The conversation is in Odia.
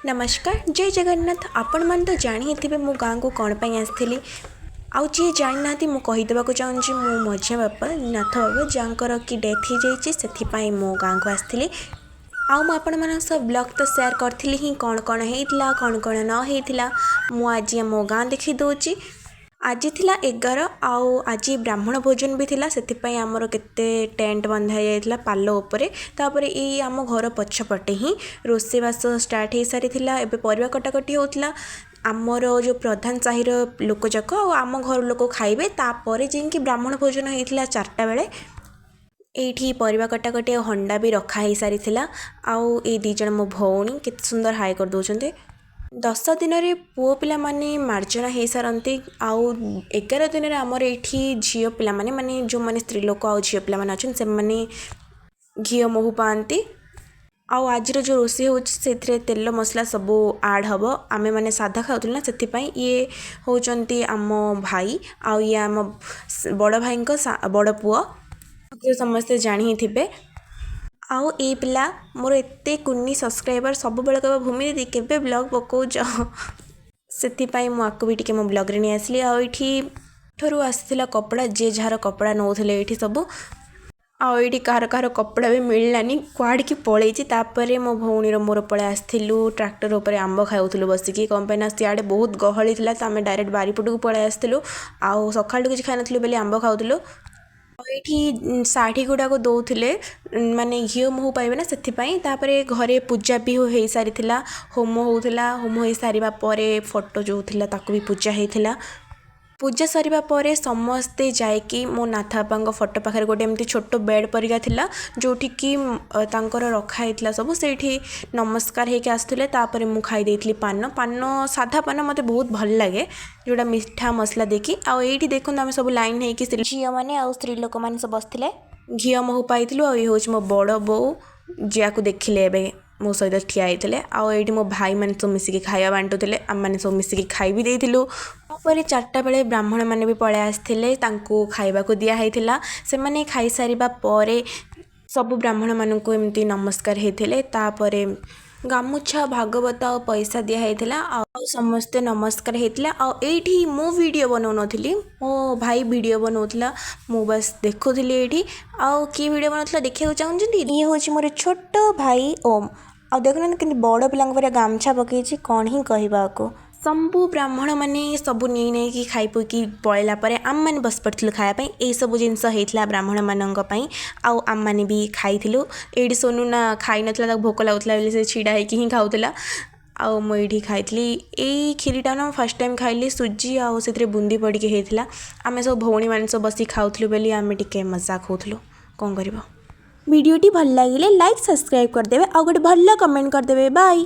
ନମସ୍କାର, ଜୟ ଜଗନ୍ନାଥ। ଆପଣମାନେ ତ ଜାଣି ହିଁ ଥିବେ ମୁଁ ଗାଁକୁ କ'ଣ ପାଇଁ ଆସିଥିଲି। ଆଉ ଯିଏ ଜାଣିନାହାନ୍ତି, ମୁଁ କହିଦେବାକୁ ଚାହୁଁଛି, ମୋ ମଝିଆ ବାପା ନାଥ ବାବା, ଯାହାଙ୍କର କି ଡେଥ୍ ହେଇଯାଇଛି, ସେଥିପାଇଁ ମୁଁ ଗାଁକୁ ଆସିଥିଲି। ଆଉ ମୁଁ ଆପଣମାନଙ୍କ ସହ ବ୍ଲଗ୍ ତ ସେୟାର କରିଥିଲି ହିଁ, କ'ଣ କ'ଣ ହେଇଥିଲା, କ'ଣ କ'ଣ ନ ହେଇଥିଲା। ମୁଁ ଆଜି ମୋ ଗାଁ ଦେଖାଇ ଦେଉଛି। ଆଜି ଥିଲା 11 ଆଉ ଆଜି ବ୍ରାହ୍ମଣ ଭୋଜନ ବି ଥିଲା। ସେଥିପାଇଁ ଆମର କେତେ ଟେଣ୍ଟ ବନ୍ଧା ହେଇଯାଇଥିଲା ପାଲ ଉପରେ। ତାପରେ ଏଇ ଆମ ଘର ପଛପଟେ ହିଁ ରୋଷେଇବାସ ଷ୍ଟାର୍ଟ ହେଇସାରିଥିଲା। ଏବେ ପରିବା କଟାକଟି ହେଉଥିଲା। ଆମର ଯେଉଁ ପ୍ରଧାନ ସାହିର ଲୋକଯାକ ଆଉ ଆମ ଘର ଲୋକ ଖାଇବେ, ତାପରେ ଯାଇକି ବ୍ରାହ୍ମଣ ଭୋଜନ ହେଇଥିଲା 4ଟା ବେଳେ। ଏଇଠି ପରିବା କଟାକଟି ଆଉ ହଣ୍ଡା ବି ରଖା ହେଇସାରିଥିଲା। ଆଉ ଏଇ ଦୁଇ ଜଣ ମୋ ଭଉଣୀ, କେତେ ସୁନ୍ଦର ହାଇ କରିଦେଉଛନ୍ତି। 10 ଦିନରେ ପୁଅ ପିଲାମାନେ ମାର୍ଜନା ହେଇସାରନ୍ତି ଆଉ 11 ଦିନରେ ଆମର ଏଇଠି ଝିଅ ପିଲାମାନେ, ମାନେ ଯେଉଁମାନେ ସ୍ତ୍ରୀ ଲୋକ ଆଉ ଝିଅ ପିଲାମାନେ ଅଛନ୍ତି, ସେମାନେ ଘିଅ ମହୁ ପାଆନ୍ତି। ଆଉ ଆଜିର ଯେଉଁ ରୋଷେଇ ହେଉଛି, ସେଥିରେ ତେଲ ମସଲା ସବୁ ଆଡ଼୍ ହେବ। ଆମେମାନେ ସାଧା ଖାଉଥିଲୁ ନା, ସେଥିପାଇଁ। ଇଏ ହେଉଛନ୍ତି ଆମ ଭାଇ ଆଉ ଇଏ ଆମ ବଡ଼ ଭାଇଙ୍କ ବଡ଼ ପୁଅ, ସମସ୍ତେ ଜାଣି ହିଁ ଥିବେ। ଆଉ ଏଇ ପିଲା ମୋର ଏତେ କୁନି ସବସ୍କ୍ରାଇବର୍, ସବୁବେଳେ କହିବ, "ଭୂମି ଦିଦି, କେବେ ବ୍ଲଗ୍ ପକାଉଛ?" ସେଥିପାଇଁ ମୁଁ ଆକୁ ବି ଟିକେ ମୋ ବ୍ଲଗ୍ରେ ନେଇ ଆସିଲି। ଆଉ ଏଇଠି ଠାରୁ ଆସିଥିଲା କପଡ଼ା, ଯିଏ ଯାହାର କପଡ଼ା ନେଉଥିଲେ ଏଇଠି ସବୁ। ଆଉ ଏଇଠି କାହାର କାହାର କପଡ଼ା ବି ମିଳିଲାନି, କୁଆଡ଼ିକି ପଳେଇଛି। ତାପରେ ମୋ ଭଉଣୀର ମୋର ପଳେଇ ଆସିଥିଲୁ, ଟ୍ରାକ୍ଟର ଉପରେ ଆମ୍ବ ଖାଉଥିଲୁ ବସିକି। କ'ଣ ପାଇଁ ନା ସିଆଡ଼େ ବହୁତ ଗହଳି ଥିଲା, ତ ଆମେ ଡାଇରେକ୍ଟ ବାରିପଟକୁ ପଳେଇ ଆସିଥିଲୁ। ଆଉ ସକାଳୁ କିଛି ଖାଇନଥିଲୁ ବୋଲି ଆମ୍ବ ଖାଉଥିଲୁ। ଆଉ ଏଇଠି ଶାଢ଼ୀ ଗୁଡ଼ାକ ଦେଉଥିଲେ, ମାନେ ଘିଅ ମହୁ ପାଇବେ ନା, ସେଥିପାଇଁ। ତାପରେ ଘରେ ପୂଜା ବି ହେଇସାରିଥିଲା, ହୋମ ହେଉଥିଲା। ହୋମ ହେଇସାରିବା ପରେ ଫଟୋ ଯେଉଁ ଥିଲା, ତାକୁ ବି ପୂଜା ହେଇଥିଲା। ପୂଜା ସରିବା ପରେ ସମସ୍ତେ ଯାଇକି ମୋ ନାଥ ବାପାଙ୍କ ଫଟୋ ପାଖରେ ଗୋଟେ ଏମିତି ଛୋଟ ବେଡ଼୍ ପରିକା ଥିଲା, ଯେଉଁଠିକି ତାଙ୍କର ରଖା ହେଇଥିଲା ସବୁ, ସେଇଠି ନମସ୍କାର ହେଇକି ଆସୁଥିଲେ। ତାପରେ ମୁଁ ଖାଇ ଦେଇଥିଲି ପାନ। ପାନ, ସାଧା ପାନ ମୋତେ ବହୁତ ଭଲ ଲାଗେ, ଯେଉଁଟା ମିଠା ମସଲା ଦେଇକି। ଆଉ ଏଇଠି ଦେଖନ୍ତୁ, ଆମେ ସବୁ ଲାଇନ୍ ହେଇକି ଝିଅମାନେ ଆଉ ସ୍ତ୍ରୀ ଲୋକମାନେ ସବୁ ବସିଥିଲେ। ଘିଅ ମହୁ ପାଇଥିଲୁ। ଆଉ ଇଏ ହେଉଛି ମୋ ବଡ଼ ବୋଉ, ଯିଆକୁ ଦେଖିଲେ ଏବେ ମୋ ସହିତ ଠିଆ ହେଇଥିଲେ। ଆଉ ଏଇଠି ମୋ ଭାଇମାନେ ସବୁ ମିଶିକି ଖାଇବା ବାଣ୍ଟୁଥିଲେ, ଆମେମାନେ ସବୁ ମିଶିକି ଖାଇ ବି ଦେଇଥିଲୁ। ତାପରେ 4ଟା ବେଳେ ବ୍ରାହ୍ମଣମାନେ ବି ପଳେଇ ଆସିଥିଲେ, ତାଙ୍କୁ ଖାଇବାକୁ ଦିଆ ହେଇଥିଲା। ସେମାନେ ଖାଇସାରିବା ପରେ ସବୁ ବ୍ରାହ୍ମଣମାନଙ୍କୁ ଏମିତି ନମସ୍କାର ହେଇଥିଲେ। ତାପରେ ଗାମୁଛା, ଭାଗବତ ଆଉ ପଇସା ଦିଆ ହେଇଥିଲା ଆଉ ସମସ୍ତେ ନମସ୍କାର ହେଇଥିଲା। ଆଉ ଏଇଠି ମୁଁ ଭିଡ଼ିଓ ବନଉନଥିଲି, ମୋ ଭାଇ ଭିଡ଼ିଓ ବନଉଥିଲା, ମୁଁ ବାସ୍ ଦେଖୁଥିଲି ଏଇଠି। ଆଉ କିଏ ଭିଡ଼ିଓ ବନଉଥିଲା ଦେଖିବାକୁ ଚାହୁଁଛନ୍ତି? ଇଏ ହେଉଛି ମୋର ଛୋଟ ଭାଇ ଓମ୍। ଆଉ ଦେଖୁନାହାନ୍ତି, କେମିତି ବଡ଼ ପିଲାଙ୍କ ପରିକା ଗାମୁଛା ପକେଇଛି। କ'ଣ ହିଁ କହିବା ଆକୁ। ସବୁ ବ୍ରାହ୍ମଣମାନେ ସବୁ ନେଇ ନେଇକି ଖାଇ ପିଇକି ପଳେଇଲା ପରେ ଆମେମାନେ ବସି ପଡ଼ିଥିଲୁ ଖାଇବା ପାଇଁ। ଏଇସବୁ ଜିନିଷ ହେଇଥିଲା ବ୍ରାହ୍ମଣମାନଙ୍କ ପାଇଁ ଆଉ ଆମେମାନେ ବି ଖାଇଥିଲୁ। ଏଇଠି ସୋନୁ ନା ଖାଇନଥିଲା, ତାକୁ ଭୋକ ଲାଗୁଥିଲା ବୋଲି ସେ ଛିଡ଼ା ହେଇକି ହିଁ ଖାଉଥିଲା। ଆଉ ମୁଁ ଏଇଠି ଖାଇଥିଲି। ଏଇ କ୍ଷୀରିଟା ନା ମୁଁ ଫାର୍ଷ୍ଟ ଟାଇମ୍ ଖାଇଲି। ସୁଜି ଆଉ ସେଥିରେ ବୁନ୍ଦି ପଡ଼ିକି ହେଇଥିଲା। ଆମେ ସବୁ ଭଉଣୀମାନେ ସବୁ ବସିକି ଖାଉଥିଲୁ ବୋଲି ଆମେ ଟିକେ ମଜାକ ହେଉଥିଲୁ, କ'ଣ କରିବ। ଭିଡ଼ିଓଟି ଭଲ ଲାଗିଲେ ଲାଇକ୍, ସବସ୍କ୍ରାଇବ୍ କରିଦେବେ ଆଉ ଗୋଟେ ଭଲ କମେଣ୍ଟ କରିଦେବେ। ବାଏ।